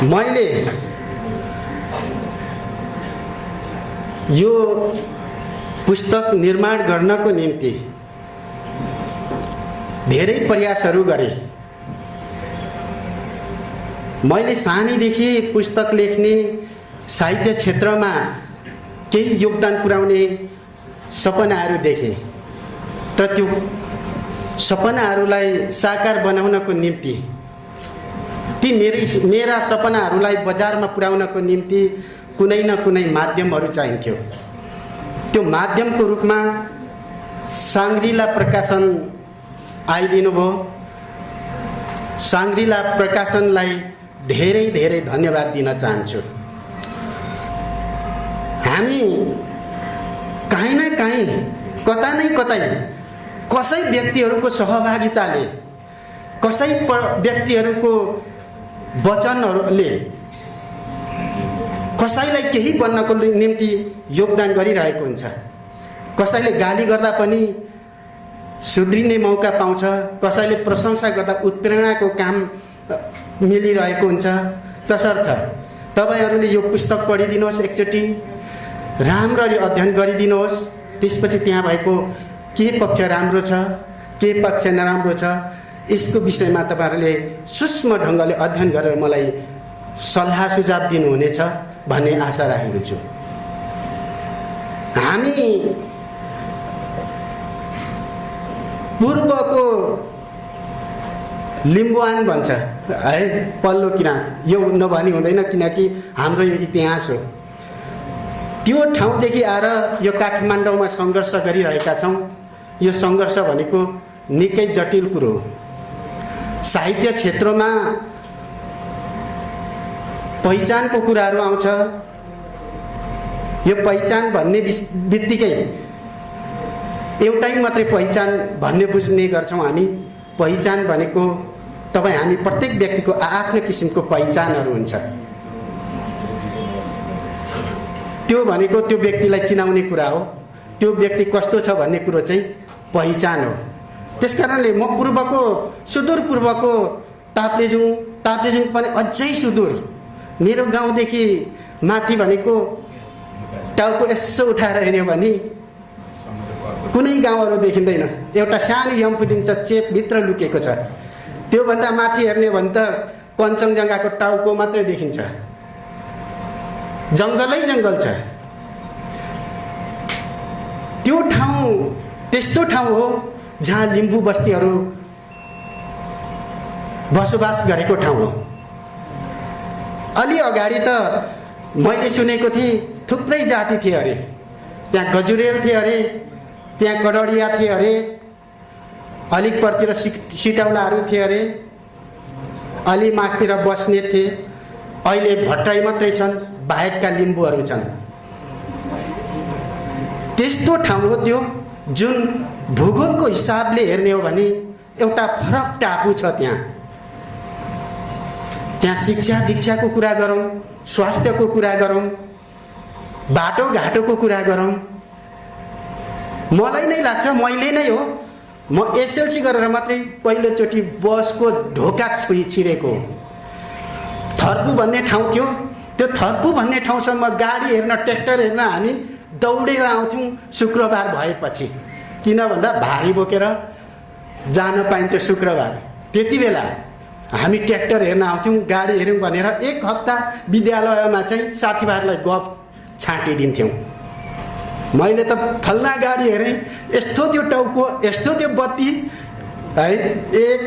मैले यो पुस्तक निर्माण गर्नको निम्ति धेरै प्रयासहरू गरेँ। मैले सानैदेखि पुस्तक लेख्ने, साहित्य क्षेत्रमा केही योगदान पुर्याउने सपनाहरू देखेँ, तर त्यो सपनाहरूलाई साकार बनाउनको निम्ति, ती मेरा सपनाहरूलाई बजारमा पुर्याउनको निम्ति कुनै न कुनै माध्यमहरू चाहिन्थ्यो। त्यो माध्यमको रूपमा साङ्ग्रिला प्रकाशन आइदिनु भयो। साङ्ग्रिला प्रकाशनलाई धेरै धेरै धन्यवाद दिन चाहन्छु। हामी कहीँ न कहीँ, कता न कतै कसै व्यक्तिहरूको सहभागिताले, कसै व्यक्तिहरूको वचनहरूले कसैलाई केही बन्नको निम्ति योगदान गरिरहेको हुन्छ। कसैले गाली गर्दा पनि सुध्रिने मौका पाउँछ, कसैले प्रशंसा गर्दा उत्प्रेरणाको काम मिलिरहेको हुन्छ। तसर्थ तपाईहरूले यो पुस्तक पढिदिनुहोस्, एकचोटि राम्ररी अध्ययन गरिदिनुहोस्। त्यसपछि त्यहाँ भएको के पक्ष राम्रो छ, के पक्ष नराम्रो छ, यसको विषयमा तपाईहरूले सूक्ष्म ढङ्गले अध्ययन गरेर मलाई सल्लाह सुझाव दिनुहुनेछ भन्ने आशा राखेको छु। हामी पूर्वको लिम्बुवान भन्छ है, पल्लो किनार, यो नभनी हुँदैन किनकि हाम्रो यो इतिहास हो। त्यो ठाउँदेखि आएर यो काठमाडौँमा सङ्घर्ष गरिरहेका छौँ। यो सङ्घर्ष भनेको निकै जटिल कुरो हो। साहित्य क्षेत्रमा पहिचानको कुराहरू आउँछ। यो पहिचान भन्ने बित्तिकै एउटै मात्रै पहिचान भन्ने बुझ्ने गर्छौँ हामी। पहिचान भनेको हामी प्रत्येक व्यक्तिको आफ्नो किसिमको पहिचानहरू हुन्छ। त्यो भनेको त्यो व्यक्तिलाई चिनाउने कुरा हो। त्यो व्यक्ति कस्तो छ भन्ने कुरो चाहिँ पहिचान हो। त्यसकारणले म पूर्वको, सुदूर पूर्वको ताप्लेजुङ पनि अझै सुदूर, मेरो गाउँदेखि माथि भनेको टाउको यसो उठाएर हेऱ्यो भने कुनै गाउँहरू देखिँदैन। एउटा सानो यम्फुदिन्छ चेपभित्र लुकेको छ। त्योभन्दा माथि हेर्ने भने त कञ्चनजङ्घाको टाउको मात्रै देखिन्छ। जङ्गलै जङ्गल छ। त्यो ठाउँ त्यस्तो ठाउँ हो जहाँ लिम्बू बस्तीहरू बसोबास गरेको ठाउँ हो। अलि अगाडि त मैले सुनेको थिएँ थुप्रै जाति थिए अरे। त्यहाँ गजुरेल थिए अरे, त्यहाँ गडडिया थिए अरे, अलिक परतिर सिटौलाहरू थिए अरे, अलि मासतिर बस्ने थिए। अहिले भट्टराई मात्रै छन्, बाहेकका लिम्बूहरू छन्। त्यस्तो ठाउँ हो त्यो, जुन भूगोलको हिसाबले हेर्ने हो भने एउटा फरक टापु छ। त्यहाँ शिक्षा दीक्षाको कुरा गरौँ, स्वास्थ्यको कुरा गरौँ, बाटोघाटोको कुरा गरौँ, मलाई नै लाग्छ, मैले नै हो, म एसएलसी गरेर मात्रै पहिलोचोटि बसको ढोका छिरेको। थर्पु भन्ने ठाउँ थियो। त्यो थर्पु भन्ने ठाउँसम्म गाडी हेर्न, ट्र्याक्टर हेर्न हामी दौडेर आउँथ्यौँ शुक्रबार भएपछि। किन भन्दा भारी बोकेर जान पाइन्थ्यो शुक्रबार। त्यति बेला हामी ट्र्याक्टर हेर्न आउँथ्यौँ, गाडी हेऱ्यौँ भनेर एक हप्ता विद्यालयमा चाहिँ साथीभाइहरूलाई गफ छाँटिदिन्थ्यौँ। मैले त फल्ना गाडी हेरेँ, यस्तो त्यो टाउको, यस्तो त्यो बत्ती है। एक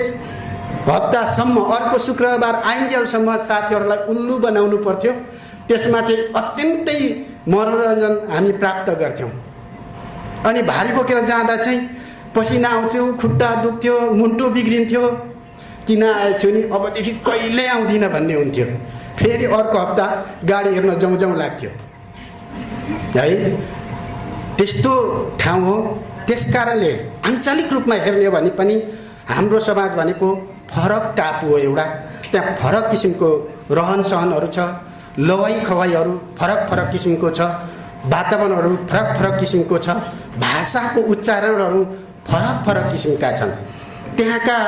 हप्तासम्म, अर्को शुक्रबार आइन्जेलसम्म साथीहरूलाई उल्लु बनाउनु पर्थ्यो। त्यसमा चाहिँ अत्यन्तै मनोरञ्जन हामी प्राप्त गर्थ्यौँ। अनि भारी बोकेर जाँदा चाहिँ पसिना आउँथ्यो, खुट्टा दुख्थ्यो, मुन्टो बिग्रिन्थ्यो। किन आएछु नि, अबदेखि कहिले आउँदिनँ भन्ने हुन्थ्यो। फेरि अर्को हप्ता गाडी हेर्न जाउँ जाउँ लाग्थ्यो है। त्यस्तो ठाउँ हो। त्यसकारणले आञ्चलिक रूपमा हेर्ने हो भने पनि हाम्रो समाज भनेको फरक टापु हो एउटा। त्यहाँ फरक किसिमको रहन सहनहरू छ, लवाई खवाईहरू फरक फरक किसिमको छ, वातावरणहरू फरक फरक किसिमको छ, भाषाको उच्चारणहरू फरक फरक किसिमका छन्। त्यहाँका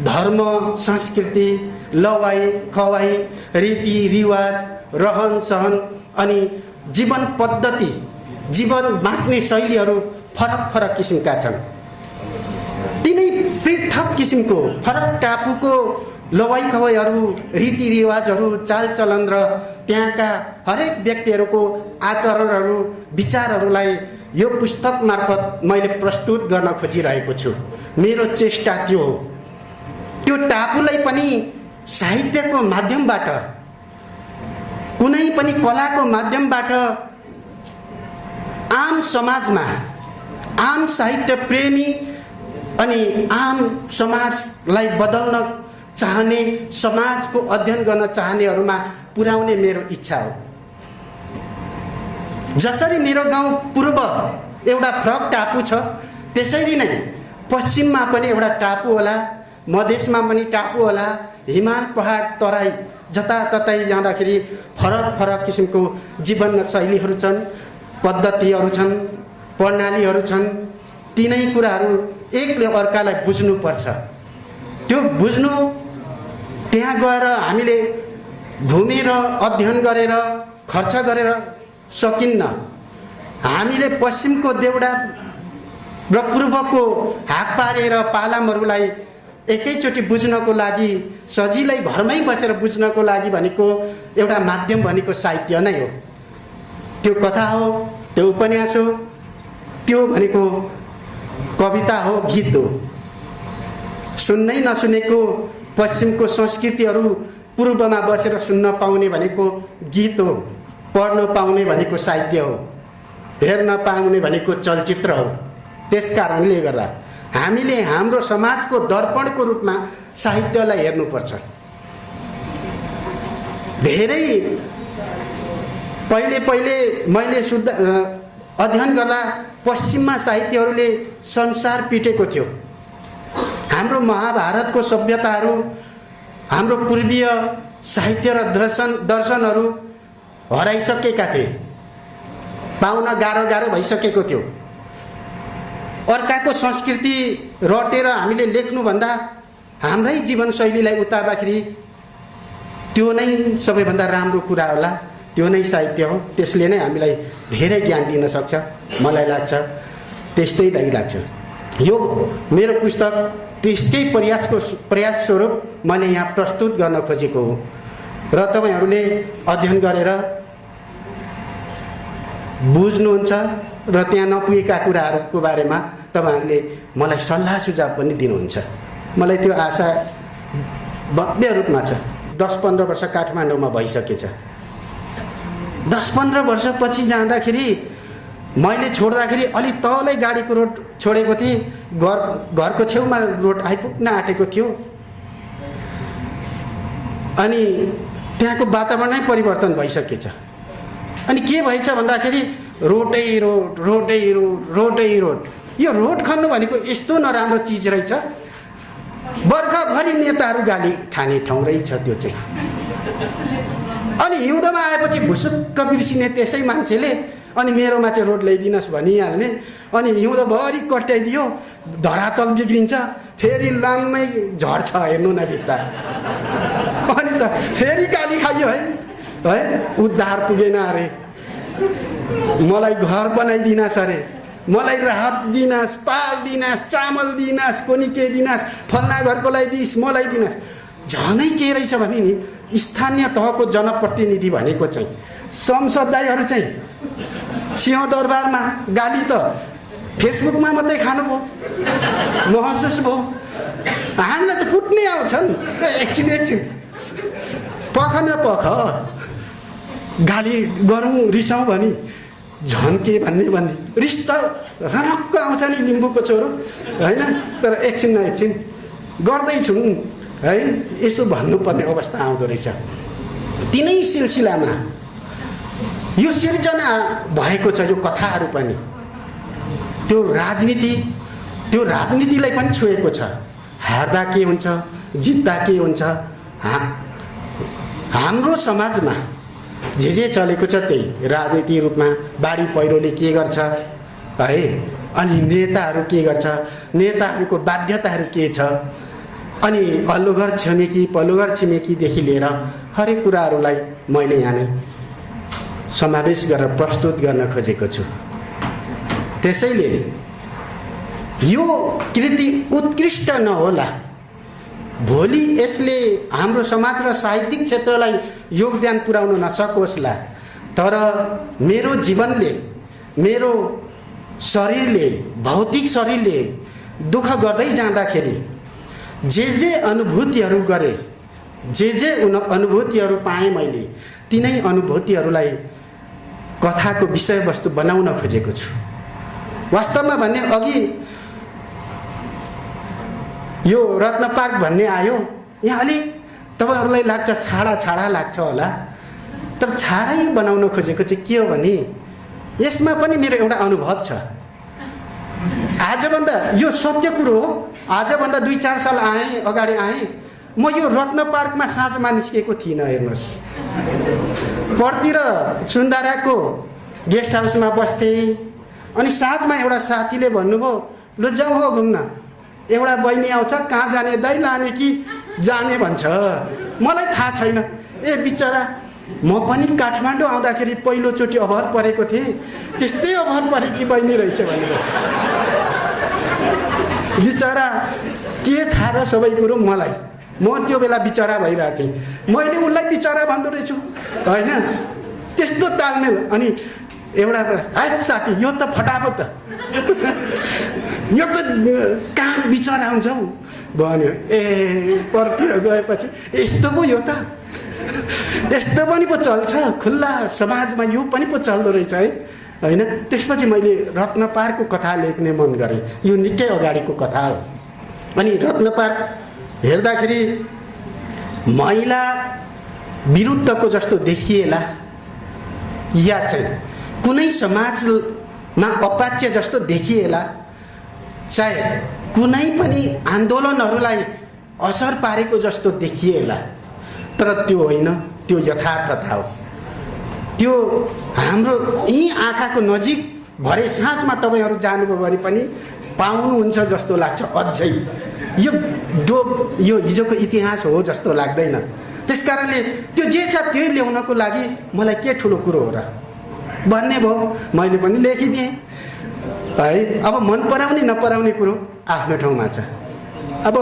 धर्म, संस्कृति, लवाई खवाई रीतिरिवाज रहन सहन अनि जीवन पद्धति जीवन बाँच्ने शैलीहरू फरक फरक किसिमका छन्। तिनै पृथक किसिमको फरक टापुको लवाई खवाईहरू रीतिरिवाजहरू चालचलन र त्यहाँका हरेक व्यक्तिहरूको आचरणहरू विचारहरूलाई यो पुस्तक मार्फत मैले प्रस्तुत गर्न खोजिरहेको छु। मेरो चेष्टा त्यो हो। त्यो टापुलाई पनि साहित्यको माध्यमबाट कुनै पनि कलाको माध्यमबाट आम समाजमा आम साहित्य प्रेमी अनि आम समाजलाई बदल्न चाहने समाजको अध्ययन गर्न चाहनेहरूमा पुर्याउने मेरो इच्छा हो। जसरी मेरो गाउँ पूर्व एउटा फरक टापु छ त्यसरी नै पश्चिममा पनि एउटा टापु होला, मधेसमा पनि टापु होला, हिमाल पहाड तराई जताततै जाँदाखेरि फरक फरक किसिमको जीवन शैलीहरू छन्, पद्धतिहरू छन्, प्रणालीहरू छन्। तिनै कुराहरू एकले अर्कालाई बुझ्नुपर्छ। त्यो बुझ्नु त्यहाँ गएर हामीले घुमेर अध्ययन गरेर खर्च गरेर सकिन्न। हामीले पश्चिमको देउडा र पूर्वको हात पारेर पालामहरूलाई एकैचोटि बुझ्नको लागि सजिलै घरमै बसेर बुझ्नको लागि भनेको एउटा माध्यम भनेको साहित्य नै हो। त्यो कथा हो, त्यो उपन्यास हो, त्यो भनेको कविता हो, गीत हो। सुन्नै नसुनेको पश्चिमको संस्कृतिहरू पूर्वमा बसेर सुन्न पाउने भनेको गीत हो, पढ्न पाउने भनेको साहित्य हो, हेर्न पाउने भनेको चलचित्र हो। त्यसकारणले गर्दा हामीले हाम्रो समाजको दर्पणको रूपमा साहित्यलाई हेर्नुपर्छ। धेरै पहिले मैले अध्ययन गर्दा पश्चिममा साहित्यहरूले संसार पिटेको थियो। हाम्रो महाभारतको सभ्यताहरू, हाम्रो पूर्वीय साहित्य र दर्शनहरू हराइसकेका थिए, पाउन गाह्रो भइसकेको थियो। अर्काको संस्कृति रटेर हामीले लेख्नुभन्दा हाम्रै जीवनशैलीलाई उतार्दाखेरि त्यो नै सबैभन्दा राम्रो कुरा होला, त्यो नै साहित्य हो। त्यसले नै हामीलाई धेरै ज्ञान दिन सक्छ, मलाई लाग्छ, त्यस्तै लाग्छ। यो मेरो पुस्तक त्यसकै प्रयास स्वरूप मैले यहाँ प्रस्तुत गर्न खोजेको हो र तपाईहरूले अध्ययन गरेर बुझ्नुहुन्छ र त्यहाँ नपुगेका कुराहरूको बारेमा तपाईहरूले मलाई सल्लाह सुझाव पनि दिनुहुन्छ। मलाई त्यो आशा भव्य रूपमा छ। 10-15 वर्ष काठमाडौँमा भइसकेछ। 10-15 वर्षपछि जाँदाखेरि मैले छोड्दाखेरि अलि तलै गाडीको रोड छोडेको थिएँ, घरको छेउमा रोड आइपुग्न आँटेको थियो। अनि त्यहाँको वातावरणै परिवर्तन भइसकेछ। अनि के भएछ भन्दाखेरि रोडै रोड। यो रोड खन्नु भनेको यस्तो नराम्रो चिज रहेछ। वर्षभरि नेताहरू गाली खाने ठाउँ रहेछ त्यो चाहिँ। अनि हिउँदोमा आएपछि भुसुक्क बिर्सिने त्यसै मान्छेले अनि मेरोमा चाहिँ रोड ल्याइदिनुहोस् भनिहाल्ने। अनि हिउँदोभरि कट्याइदियो, धरातल बिग्रिन्छ, फेरि लाममै झर्छ, हेर्नु न भित्र। अनि त फेरि गाली खाइयो है उद्धार पुगेन अरे, मलाई घर बनाइदिनुहोस् अरे, मलाई राहत दिनुहोस्, पाल दिनुहोस्, चामल दिनुहोस्, कोनी के दिनुहोस्, फल्ना घरकोलाई दिस्, मलाई दिनुहोस्। झनै के रहेछ भने नि स्थानीय तहको जनप्रतिनिधि भनेको चाहिँ संसद दाइहरू चाहिँ सिंहदरबारमा गाली त फेसबुकमा मात्रै खानुभयो, महसुस भयो। हामीलाई त कुट्नै आउँछन्। एकछिन पख गाली गरौँ रिसाउँ भने झन् के भन्ने रिस त रनक्क आउँछ नि लिम्बूको छोरो होइन। तर एकछिन गर्दैछौँ है, यसो भन्नुपर्ने अवस्था आउँदो रहेछ। तिनै सिलसिलामा यो सिर्जना भएको छ। यो कथाहरू पनि त्यो राजनीतिलाई पनि छोएको छ। हार्दा के हुन्छ, जित्दा के हुन्छ। हाम्रो समाजमा जे चलेको छ त्यही राजनीति रूपमा बाढी पहिरोले के गर्छ है, अनि नेताहरू के गर्छ, नेताहरूको बाध्यताहरू के छ अनि अल्लो घर छिमेकी पल्लो घर छिमेकीदेखि लिएर हरेक कुराहरूलाई मैले यहाँ नै समावेश गरेर प्रस्तुत गर्न खोजेको छु। त्यसैले यो कृति उत्कृष्ट नहोला, भोलि यसले हाम्रो समाज र साहित्यिक क्षेत्रलाई योगदान पुर्याउन नसकोस्ला, तर मेरो जीवनले, मेरो शरीरले, भौतिक शरीरले दुःख गर्दै जाँदाखेरि जे अनुभूतिहरू गरे, जे अनुभूतिहरू पाएँ मैले, तिनै अनुभूतिहरूलाई कथाको विषयवस्तु बनाउन खोजेको छु। वास्तवमा भन्ने अघि यो रत्न पार्क भन्ने आयो, यहाँ अलिक तपाईँहरूलाई लाग्छ छाडा लाग्छ होला, तर छाडै बनाउन खोजेको चाहिँ के हो भने यसमा पनि मेरो एउटा अनुभव छ। आजभन्दा यो सत्य कुरो हो, आजभन्दा 2-4 साल अगाडि आएँ म यो रत्न पार्कमा साँझमा निस्केको थिइनँ। हेर्नुहोस्, पर्तिर सुन्दाराको गेस्ट हाउसमा बस्थेँ, अनि साँझमा एउटा साथीले भन्नुभयो लु जाउँ हो घुम्न, एउटा बहिनी आउँछ, कहाँ जाने दाइ, लाने कि जाने भन्छ। मलाई थाहा छैन। ए बिचरा, म पनि काठमाडौँ आउँदाखेरि पहिलोचोटि अभर परेको थिएँ, त्यस्तै अभर परेकी बहिनी रहेछ भनेर। बिचरा के थाहा र सबै कुरो मलाई, म त्यो बेला बिचरा भइरहेको थिएँ, मैले उसलाई बिचरा भन्दो रहेछु होइन, त्यस्तो तालमेल। अनि एउटा हात साथी, यो त फटाफट यो त कहाँ बिचरा हुन्छ हौ भन्यो। ए परतिर गएपछि यस्तो पो, यो त यस्तो पनि पो चल्छ, खुल्ला समाजमा यो पनि पो चल्दो रहेछ है होइन। त्यसपछि मैले रत्न पार्कको कथा लेख्ने मन गरेँ। यो निकै अगाडिको कथा हो। अनि रत्न पार्क हेर्दाखेरि महिला विरुद्धको जस्तो देखिएला, या चाहिँ कुनै समाजमा अपाच्य जस्तो देखिएला, चाहे कुनै पनि आन्दोलनहरूलाई असर पारेको जस्तो देखिएला, तर त्यो होइन, त्यो यथार्थता हो। त्यो हाम्रो यहीँ आँखाको नजिक भरे साँझमा तपाईँहरू जानुभयो भने पनि पाउनुहुन्छ जस्तो लाग्छ। अझै यो हिजोको इतिहास हो जस्तो लाग्दैन। त्यसकारणले त्यो जे छ त्यही ल्याउनको लागि मलाई के ठुलो कुरो हो र भन्ने भयो, मैले पनि लेखिदिएँ है। अब मन पराउने नपराउने कुरो आफ्नो ठाउँमा छ। अब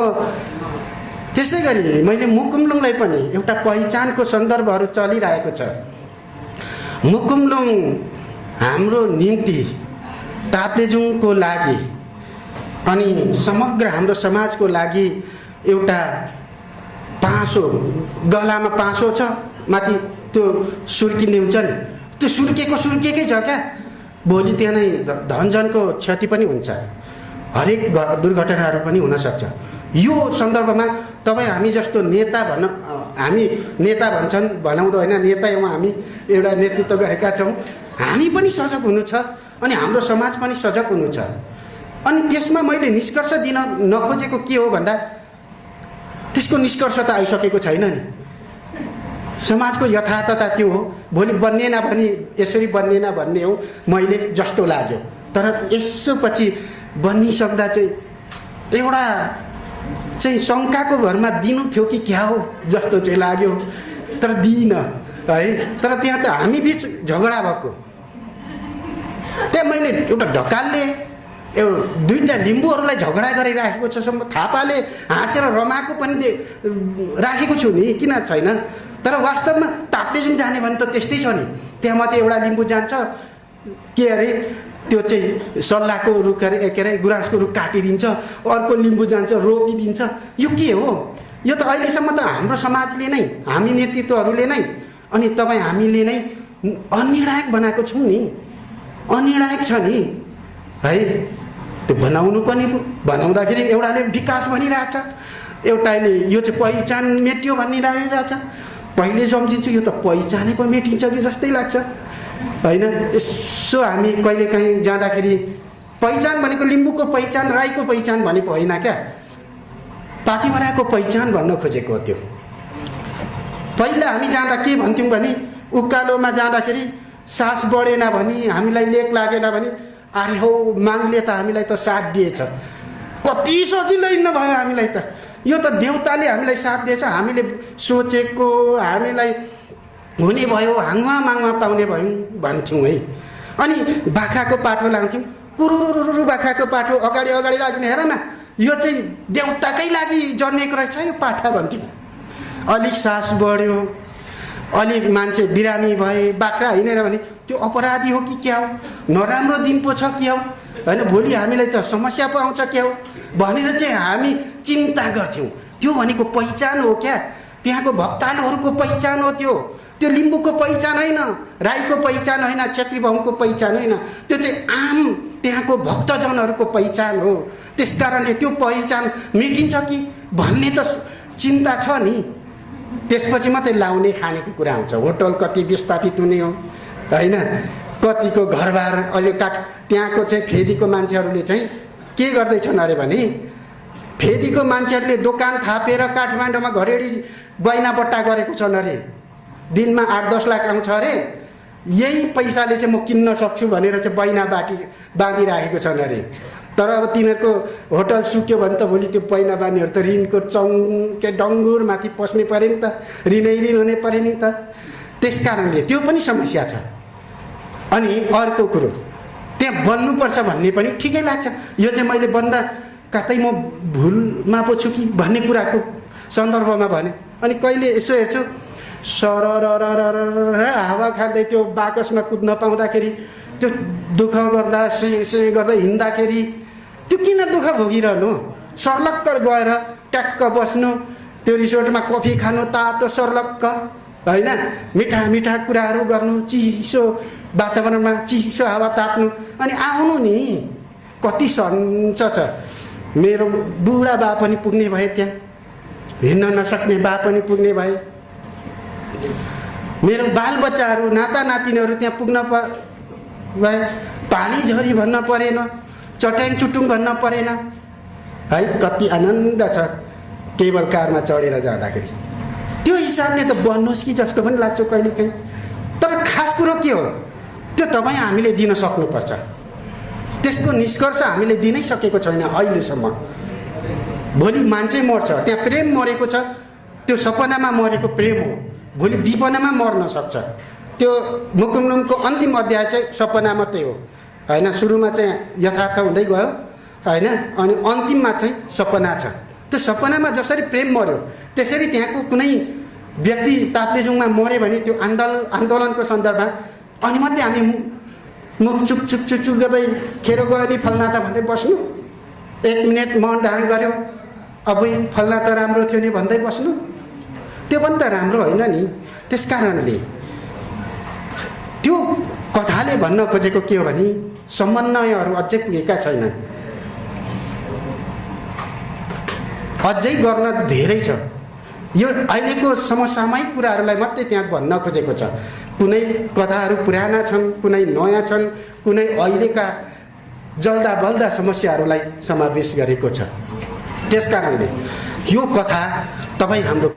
त्यसै गरी मैले मुकुमलुङलाई पनि एउटा पहिचानको सन्दर्भहरू चलिरहेको छ। मुकुमलुङ हाम्रो निम्ति, ताप्लेजुङको लागि अनि समग्र हाम्रो समाजको लागि एउटा पाँसो, गलामा पाँसो छ, माथि त्यो सुर्किने हुन्छ नि, त्यो सुर्केकै छ क्या। भोलि त्यहाँ नै धनजनको क्षति पनि हुन्छ, हरेक दुर्घटनाहरू पनि हुनसक्छ। यो सन्दर्भमा तपाईँ हामी जस्तो नेता हामी नेता भन्छन् भनाउँदो होइन, नेता हौँ हामी, एउटा नेतृत्व गरेका छौँ, हामी पनि सजग हुनु छ अनि हाम्रो समाज पनि सजग हुनु छ। अनि त्यसमा मैले निष्कर्ष दिन नखोजेको के हो भन्दा त्यसको निष्कर्ष त आइसकेको छैन नि। समाजको यथार्थता त्यो हो, भोलि बन्नेन भने यसरी बन्नेन भन्ने हो मैले जस्तो लाग्यो। तर यसो पछि बनिसक्दा चाहिँ एउटा चाहिँ शङ्काको भरमा दिनु थियो कि क्या हो जस्तो चाहिँ लाग्यो, तर दिइनँ है। तर त्यहाँ त हामी बिच झगडा भएको, त्यहाँ मैले एउटा ढकालले दुईवटा लिम्बूहरूलाई झगडा गरिराखेको छ। थापाले हाँसेर रमाएको पनि राखेको छु नि, किन छैन। तर वास्तवमा ताप्लेजुङ जाने भने त त्यस्तै छ नि, त्यहाँ मात्रै एउटा लिम्बू जान्छ, के अरे त्यो चाहिँ सल्लाहको रुख के अरे गुराँसको रुख काटिदिन्छ, अर्को लिम्बू जान्छ रोपिदिन्छ। यो के हो? यो त अहिलेसम्म त हाम्रो समाजले नै, हामी नेतृत्वहरूले नै अनि तपाईँ हामीले नै अनिर्णायक बनाएको छौँ नि, अनिर्णायक छ नि है। त्यो बनाउनु पनि, बनाउँदाखेरि एउटाले विकास भनिरहेछ, एउटाले यो चाहिँ पहिचान मेट्यो भनिरहेछ। पहिले सम्झिन्छु यो त पहिचानै पो मेटिन्छ कि जस्तै लाग्छ होइन। यसो हामी कहिलेकाहीँ जाँदाखेरि पहिचान भनेको लिम्बूको पहिचान, राईको पहिचान भनेको होइन क्या, पाथिभराको पहिचान भन्न खोजेको हो त्यो। पहिला हामी जाँदा के भन्थ्यौँ भने उकालोमा जाँदाखेरि सास बढेन भने, हामीलाई लेक लागेन भने, अरे हौ मागले त हामीलाई त साथ दिएछ, कति सजिलो नभयो हामीलाई त यो त देवताले हामीलाई साथ दिएछ, हामीले सोचेको हामीलाई हुने भयो, हाङुवा माङुवा पाउने भयौँ भन्थ्यौँ है। अनि बाख्राको पाठो लाउँथ्यौँ, कुरुरुरु बाख्राको पाठो अगाडि अगाडि लाग्ने, हेर न यो चाहिँ देवताकै लागि जन्मेको रहेछ यो पाठा भन्थ्यौँ। अलिक सास बढ्यो, अलिक मान्छे बिरामी भए, बाख्रा हिँडेर भने त्यो अपराधी हो कि क्या हो, नराम्रो दिन पो छ क्या हो, होइन भोलि हामीलाई त समस्या पो आउँछ क्या हो भनेर चाहिँ हामी चिन्ता गर्थ्यौँ। त्यो भनेको पहिचान हो क्या, त्यहाँको भक्तालुहरूको पहिचान हो त्यो। त्यो लिम्बूको पहिचान होइन, राईको पहिचान होइन, छेत्री बाहुनको पहिचान होइन, त्यो चाहिँ आम त्यहाँको भक्तजनहरूको पहिचान हो। त्यसकारणले त्यो पहिचान मेटिन्छ कि भन्ने त चिन्ता छ नि। त्यसपछि मात्रै लाउने खानेको कुरा आउँछ। होटल कति विस्थापित हुने हो, होइन, कतिको घरबार अहिले त्यहाँको चाहिँ फेदीको मान्छेहरूले चाहिँ के गर्दैछन् अरे भने, फेदीको मान्छेहरूले दोकान थापेर काठमाडौँमा घरेडी बैनाबट्टा गरेको छन् अरे। दिनमा 8-10 लाख आउँछ अरे, यही पैसाले चाहिँ म किन्न सक्छु भनेर चाहिँ बैना बाँधिराखेको छन् अरे। तर अब तिनीहरूको होटल सुक्यो भने त भोलि त्यो पैना बानीहरू त ऋणको डङ्गुरमाथि पस्ने पऱ्यो नि त, ऋण हुने पऱ्यो नि त। त्यस कारणले त्यो पनि समस्या छ। अनि अर्को कुरो, त्यहाँ बन्नुपर्छ भन्ने पनि ठिकै लाग्छ। यो चाहिँ मैले बन्दा कतै म भुलमा पो छु कि भन्ने कुराको सन्दर्भमा भने। अनि कहिले यसो हेर्छु, सरर हावा खाँदै त्यो बाकसमा कुद्न पाउँदाखेरि, त्यो दुःख गर्दा से गर्दै हिँड्दाखेरि त्यो किन दुःख भोगिरहनु, सर्लक्क गएर ट्याक्क बस्नु, त्यो रिसोर्टमा कफी खानु तातो सर्लक्क, होइन, मिठा मिठा कुराहरू गर्नु, चिसो वातावरणमा चिसो हावा ताप्नु, अनि आउनु नि। कति सन्च छ। मेरो बुढा बा पनि पुग्ने भए, त्यहाँ हिँड्न नसक्ने बा पनि पुग्ने भए, मेरो बालबच्चाहरू नाता नातिनीहरू त्यहाँ पुग्न भए, पानी झरी भन्न परेन, चट्याङ चुटुङ भन्न परेन है। कति आनन्द छ केबल कारमा चढेर जाँदाखेरि। त्यो हिसाबले त बन्नुहोस् कि जस्तो पनि लाग्छ कहिलेकाहीँ। तर खास कुरो के हो, त्यो तपाईँ हामीले दिन सक्नुपर्छ। त्यसको निष्कर्ष हामीले दिनै सकेको छैन अहिलेसम्म। भोलि मान्छे मर्छ, त्यहाँ प्रेम मरेको छ, त्यो सपनामा मरेको प्रेम हो, भोलि विपनामा मर्न सक्छ। त्यो मुकुन्दनको अन्तिम अध्याय चाहिँ सपना मात्रै हो, होइन। सुरुमा चाहिँ यथार्थ हुँदै गयो, होइन, अनि अन्तिममा चाहिँ सपना छ। त्यो सपनामा जसरी प्रेम मर्यो, त्यसरी त्यहाँको कुनै व्यक्ति ताप्लेजुङमा मऱ्यो भने त्यो आन्दोलनको सन्दर्भमा अनि मात्रै हामी मुख चुक चुक चुक चुक गर्दै खेर गयो नि फल्ना त भन्दै बस्नु, 1 मिनट मौन धारण गऱ्यो, अब फल्ना त राम्रो थियो नि भन्दै बस्नु, त्यो पनि त राम्रो होइन नि। त्यस कारणले त्यो कथाले भन्न खोजेको के हो भने समन्वयहरू अझै पुगेका छैनन्, अझै गर्न धेरै छ। यो अहिलेको समसामयिक कुराहरूलाई मात्रै त्यहाँ भन्न खोजेको छ। कुनै कथाहरू पुराना छन्, कुनै नयाँ छन्, कुनै अहिलेका जल्दा बल्दा समस्याहरूलाई समावेश गरेको छ। त्यसकारणले यो कथा तपाईँ हाम्रो